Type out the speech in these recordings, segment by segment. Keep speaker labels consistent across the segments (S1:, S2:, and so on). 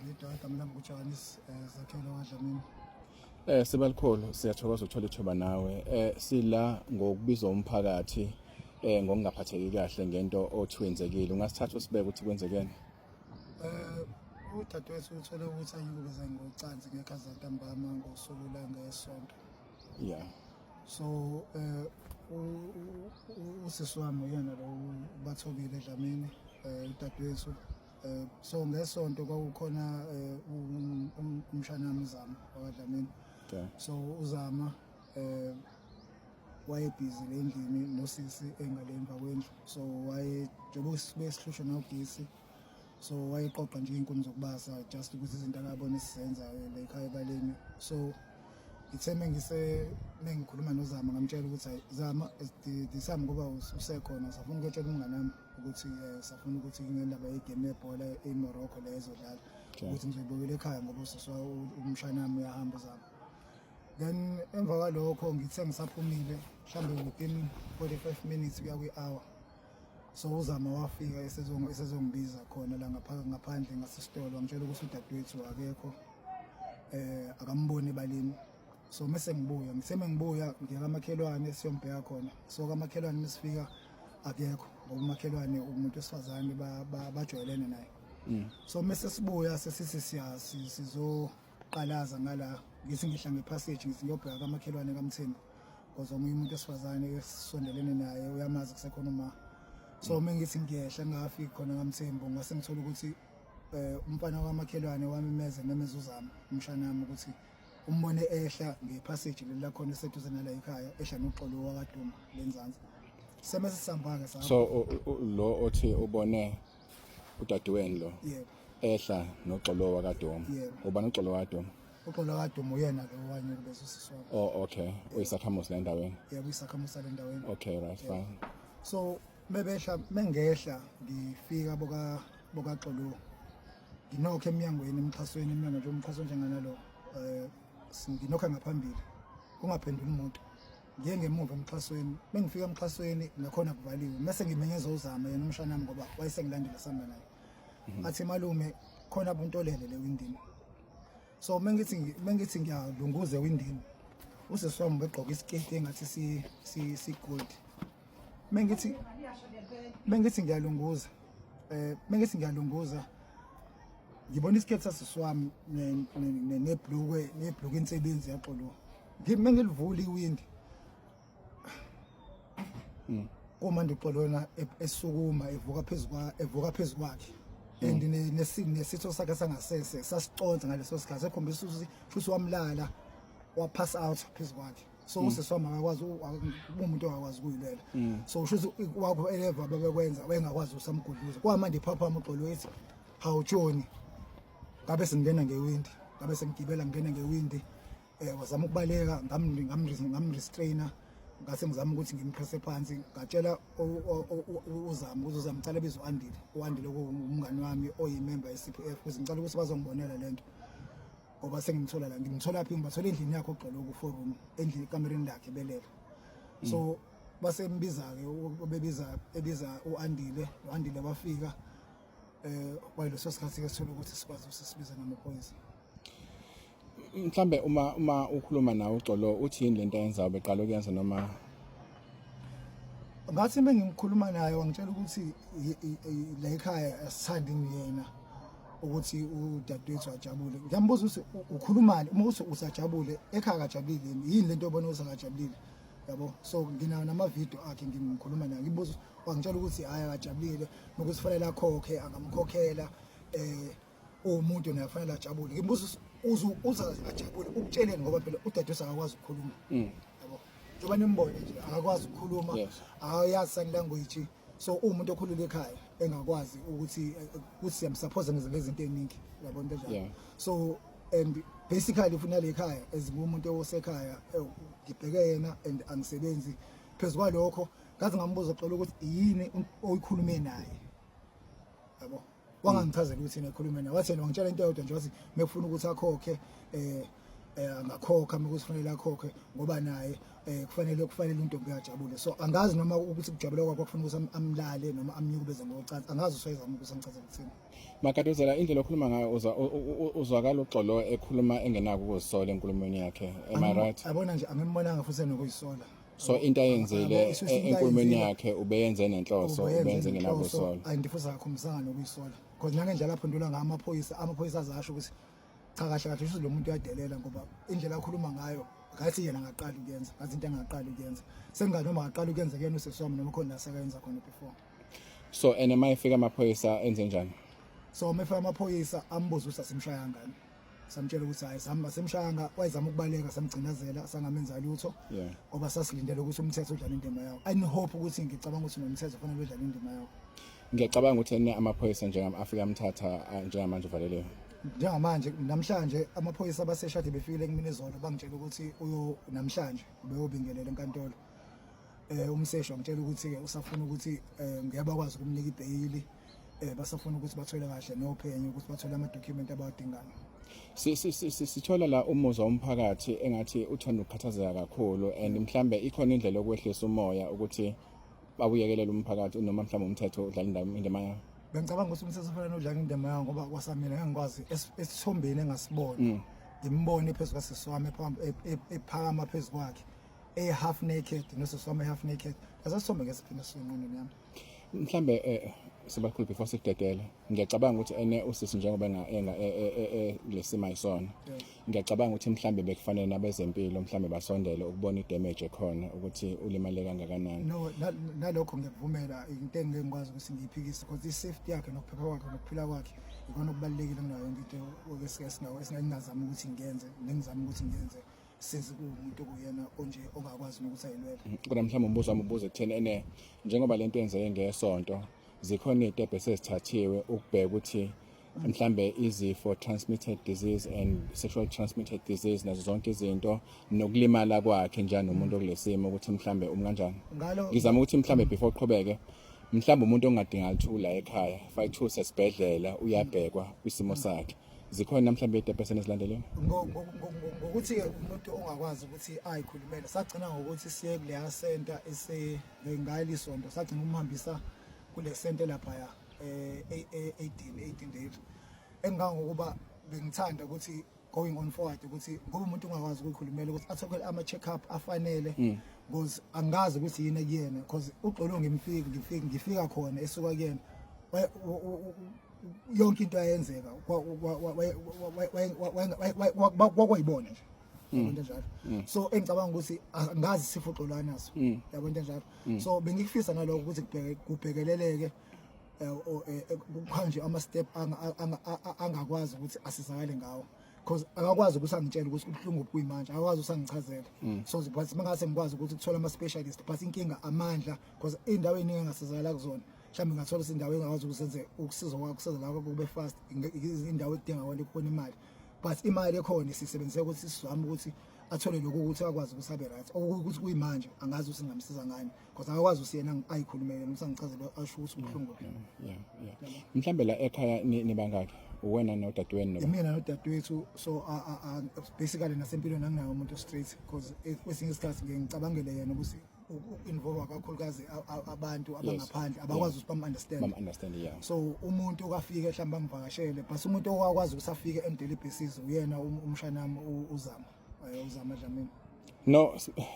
S1: Leader, igama lami nguJohannes Zakhele waDlamini.
S2: Sibalikhulu, siyathokoza ukuthola ithuba nawe. Sila ngokubizwa umphakathi ngokungaphatheki kahle ngento othi wenzekile. Ungasithatha usibeke ukuthi kwenzekeni?
S1: Udadewethu uthole ukuthi ayikubeze ngocansi ngekhazi ntambama ngosuku langesonto. So usisi wami uyena lo Bathobile Dlamini, udadewethu. So ngesonto kwakukhona umshana wami uZama wakwaDlamini. So uZama wayebhizi le ndlini nosisi engale emva kwendlu, so waye njengoba besihlushwa nawugesi, so wayeqoqa nje iy'nkuni zokubasa just ukuthi izinto akabona esizenza la ekhaya ebaleni. So ngithe mengikhuluma noZama, ngamtshela ukuthi, "Hayi Zama, disami ngoba usekhona, safuna ukuyotshela umngane wami ukuthi safuna ukuthi ngendaba yegame yebhola eMorocco le ezodlala, ukuthi ngizoyibukela ekhaya ngoba usisi umshana wami uyahamba uZama." Then emva kwalokho ngithe ngisaphumile, mhlambe within 45 minutes kuya kwi-hour, so uZama wafika esezongibiza khona la ngaphandle ngasesitolo, wangitshela ukuthi udadewethu akekho, akamboni ebaleni. So mase ngibuya, ngithe mengibuya ngiya kamakhelwane siyombheka khona. So kamakhelwane mesifika akekho, ngoba umakhelwane umuntu wesifazane, bajwayelene naye. So mase sibuya sesithi siya sizoqalaza ngala, ngithi ngihla ngepassage, ngithi ngiyobheka kamakhelwane kaMthembu, because omunye umuntu wesifazane esondelene naye uyamazi kusekhona uma. So mengithi ngiyehla, ngingafiki khona kaMthembu, ngase ngithola ukuthi umfana wamakhelwane wamemeza, memeza uZama umshana wami, ukuthi umbone ehla ngepassage leli lakhona eseduze nala ekhaya, ehla noXolo wakaduma lenzansi. Seme sisihamba-ke sahamba.
S2: So lo othi ubone udadewenu lo
S1: Yebo.
S2: ehla noXolo wakaduma?
S1: Yebo.
S2: Ubani uXolo wakaduma?
S1: UXolo wakaduma uyena lo wanyukubeza usisi wami.
S2: Oh, okay, uyisakhamuzi la endaweni?
S1: Yebo, isakhamuzi sale ndaweni.
S2: Okay, right, fine.
S1: So mebehla, mengehla ngifika bokaXolo, nginokho emnyangweni, emxhasweni, emnyango nje, umxhaso njenganalo, nginokha ngaphambili, kungaphenduli umuntu. Ngiye ngemuva emxhasweni, mengifika emxhasweni nakhona kuvaliwe. Mase ngimenyeza uZama, yena umshana wami, ngoba wayesengilandela sihamba naye. Athi, "Malume, khona buntolele le windini." So mengithi ngiyalunguza ewindini, usisi wami begqoka isiketi engathi si gold. Mengithi ngiyalunguza, ngibona isiketi sasisi wami nebhlukwe insebenzi yaxolo. Mengilivula iwindi, kumanje uXolona esukuma evuka phezu kwakhe and nesitho sakhe sangasese sasiconsa ngaleso sikhathi, ekhombisa ukuthi futhi wamlala, wa pass out phezu kwakhe. So usisi wami akakwazi, umuntu ongakwazi ukuyilwela. So usho ukuthi wakho eleva babekwenza, wayengakwazi usamgudluza. Kwamanje iphaphama uXolo, ethi, "Hawu Johnny." Ngabe singena ngewindi, ngabe sengigibela ngena ngewindi. Wazama ukubaleka, ngamrestrainer, ngase ngizama ukuthi ngimpresse phansi. Ngatshela uZama ukuthi uZama ngicela bize u-Andile, u-Andile umngani wami oyimember ye-CPF, ukuze ngicela ukuthi bazongibonela lento ngoba sengimthola la. Ngimthola phi? Ngibathola endlini yakhe ogxolo ku-four room, endlini, ekamereni lakhe belele. So basembiza-ke, bebiza, ebiza u-Andile, u-Andile wafika. Kwaleso sikhathi-ke sithole ukuthi sikwazi ukuthi sibize namaphoyisa.
S2: Mhlambe uma ukhuluma nawe uXolo, uthi yini lento ayenzayo, beqala ukuyenza noma?
S1: Ngathi uma ngikhuluma naye, wangitshela ukuthi la ekhaya asithandi ngiyena ukuthi udadewethu ajabule. Ngiyambuza ukuthi ukhulumani uma uthi usajabule ekhaya, akajabulile yini? Yini lento obona ukuthi akajabulile, yabo? So nginawo namavidiyo akhe ngikhuluma naye, ngibuza, wangitshela ukuthi hhayi, akajabulile nokuthi fanele akhokhe, angamkhokhela umuntu naye fanele ajabule. Ngimbuza uze uze ajabule ukutsheleni, ngoba phela udadewethu akakwazi ukukhuluma, yabo, njengoba nimbone nje, akakwazi ukukhuluma, akayazi sign language. So umuntu okhulule ekhaya engakwazi ukuthi siyamsupport ngezinto eziningi, yabo, into enjalo. So and basically ufuna le ekhaya as ngumuntu osekhaya, ngibheke yena and angisebenzi. Phezu kwalokho ngaze ngambuza uXolo ukuthi yini oyikhulume naye, yabo, wangangichazela ukuthi yena ekhulume naye. Wathi yena wangitshela into eyodwa nje, wathi mekufuna ukuthi akhokhe. Angakhokha uma kufanele akhokhe, ngoba naye kufanele untombi uyajabule. So angazi noma ukuthi kujabula kwakho kufuna ukuthi amlale noma amnyukubeze ngocansi, angazi usayizama ukuthi angichazele ukuthini.
S2: Makadozela, indlela okhuluma ngayo uzwakala uXolo ekhuluma engenako ukuzisola enkulumweni yakhe. Am I right?
S1: Yabona nje, angimbonanga futhi enokuyisola.
S2: So into ayenzile
S1: Yabo, into
S2: enkulumweni
S1: ayenzile-
S2: yakhe ubeyenze nenhloso, ubeyenze ngenakusola.
S1: And futhi akakhombisanga nokuyisola, because nangendlela aphendula ngayo amaphoyisa azasho ukuthi cha, kahle kahle shuthi lo muntu uyadelela, ngoba indlela akhuluma ngayo ngathi yena angaqali ukuyenza, ngathi into angaqali ukuyenza sengathi noma angaqali ukuyenza kuyena usisi wami, noma khona la sekayenza khona before.
S2: So and uma efika amaphoyisa enze njani?
S1: So uma efika amaphoyisa ambuza ukuthi asimshaya ngani, samtshela ukuthi hayi, sihamba simshayanga, wayezama ukubaleka, samgcinazela, sangamenza lutho, ngoba sasilindele ukuthi umthetho udlale indima yawo. I hope ukuthi, ngicabanga ukuthi nomthetho kufanele udlale indima yawo.
S2: Ngiyacabanga ukuthi ene amaphoyisa njengam afika amthatha, njengamanje uvaleliwe.
S1: Njengamanje, namhlanje amaphoyisa abaseshade befikile kumina izolo, bangitshela ukuthi uyo namhlanje beyobingelela enkantolo. Umseshi wangitshela ukuthi ke usafuna ukuthi ngeke bakwazi ukumnika ibheyili, basafuna ukuthi bathole kahle nophenyo, ukuthi bathole ama document abawadingayo.
S2: Sithola la umuzwa umphakathi engathi uthanda ukukhathazeka kakhulu, and mhlambe ikhona indlela yokwehlisa umoya ukuthi bawuyekelele umphakathi, noma mhlambe umthetho udlala indima yawo.
S1: Bengicabanga ukuthi umthetho ufanele udlala indima yawo, ngoba kwasamina ngeke ngikwazi esithombeni engasibona, ngimbone phezu kwasisi wami, ephakama phezu kwakhe, e half naked, nosisi wami half naked. Asasithombe ngesiphinde singqondweni yami.
S2: Mhlambe sibakhulu, before sikudedele, ngiyacabanga ukuthi ene usisi njengoba enga enga lesimo ayisona, ngiyacabanga ukuthi mhlambe bekufanele nabezempilo mhlambe basondele ukubona idamage ekhona, ukuthi ulimale kangakanani.
S1: No, nalokho ngiyakuvumela, into engeke ngikwazi ukuthi ngiyiphikise, because i-safety yakhe nokuphepha kwakhe nokuphila kwakhe ikona okubalulekile kunayo yonke into esike sinawo esingazama ukuthi ngiyenze, nengizama ukuthi ngiyenze, since kuwumuntu okuyena onje ongakwazi nokuthi ayilwele.
S2: Kodwa mhlawumbe umbuzo wami ubuze ekutheni ene njengoba lento yenzeke ngesonto, zikhona iy'tebhu esezithathiwe ukubheka ukuthi mhlambe izifo, transmitted disease and sexual transmitted disease, nazo zonke izinto, nokulimala kwakhe njani umuntu okulesimo, ukuthi mhlambe kanjani?
S1: Ngalo
S2: Ngizama ukuthi mhlambe before uqhubeke, mhlambe umuntu ongadinga lithula ekhaya, fayithuse esibhedlela, uyabhekwa kwisimo sakhe, zikhona mhlambe iy'tebhu esenezilandeliwe?
S1: Ngokuthi-ke umuntu ongakwazi ukuthi ayikhulumele, sagcina ngokuthi siye kuleya center ese ngayo isonto, sagcina ukumhambisa kule center laphaya 18 days, engangokuba bengithanda ukuthi going on forward, ukuthi ngoba umuntu ungakwazi ukuyikhulumela, ukuthi athole ama check up afanele, because angazi ukuthi yini kuyena, because uXolo ngimfiki ngifika ngifika khona esuka kuyena, yonke into ayenzeka kwakwayibona nje, yabo, into enjalo. So engicabanga ukuthi angazi isifo uXolo anaso, yabo, into enjalo. So bengikufisa nalokho ukuthi kubhekeleleke, kukhanje ama step angakwazi ukuthi asizakale ngawo, because akakwazi ukuthi angitshele ukuthi kubuhlungu kuyimanje, akakwazi ukuthi angichazele. So but mangase ngikwazi ukuthi kuthola ama specialist, but inkinga amandla, because indawo eningi engasizakala kuzona, mhlawumbe ngathola ukuthi indawo engakwazi ukuthi ukusiza kwakho, ukusiza la kube fast, indawo edinga konke kukhona imali, but imali ekhona sisebenzise ukuthi sizame ukuthi athole lokhu ukuthi akwazi ukuthi abe right. Okuthi kuyimanje angazi ukuthi ngingamsiza ngani, because akakwazi ukuthi yena ayikhulumele noma angichazele asho ukuthi kubuhlungu kuphi.
S2: Yeah, mhlambe la ekhaya nibangaki, uwena nodadewenu noba?
S1: Imina nodadewethu. So basically nasempilweni anginayo umuntu straight, because kwesinye isikhathi ngiye ngicabangele yena ukuthi uku-involve kakhulukazi abantu abangaphandle abakwazi ukuthi bam-understand.
S2: Bam understand, yeah.
S1: So umuntu okafike mhlawumbe angivakashele, but umuntu owakwazi ukuthi afike on daily basis uyena umshanami uZama, uZama Dlamini.
S2: No,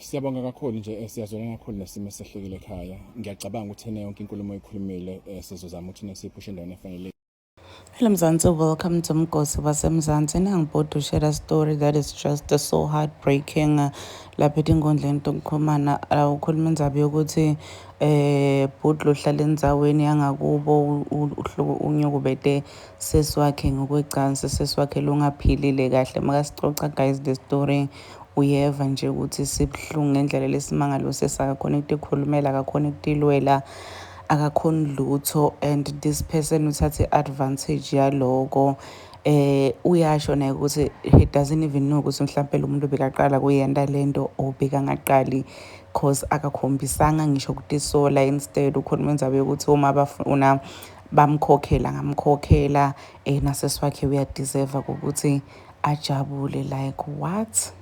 S2: siyabonga kakhulu nje, siyazwelana kakhulu nesimo esehlekile ekhaya. Ngiyacabanga ukuthi ene yonke inkulumo oyikhulumile, sizozama ukuthi nesiyiphushe endaweni efanele.
S3: Hello Mzansi, welcome to Mgosi waseMzansi. Nangibhuti share a story that is just so heartbreaking. Lapha etinkundleni tokuxhumana ukhuluma indzaba yokuthi bhuti lohlala endzaweni yangakubo unyukubete sesi wakhe ngokwecansi, sesi wakhe longaphilile kahle. Makasicoca guys the story, uyeva nje ukuthi sibuhlungu ngendlela lesimangalo, sesakakhona ukutikhulumela, akakhona ukutilwela, akakhoni lutho, and this person uthathe advantage yaloko. Uyasho naye ukuthi he doesn't even know ukuthi mhlawumbe lo muntu bekaqala kuyenta lento or bekangaqali, cause akakhombisanga ngisho ukutisola. Instead ukhuluma indzaba yokuthi uma bafuna bamkhokhela ngamkhokhela, nasesi wakhe uyadeserve ukuthi Ajabule like what?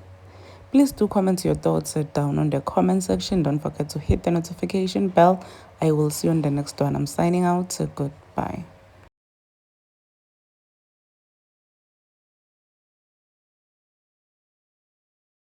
S3: Please do comment your thoughts down on the comment section. Don't forget to hit the notification bell. I will see you on the next one. I'm signing out. Goodbye.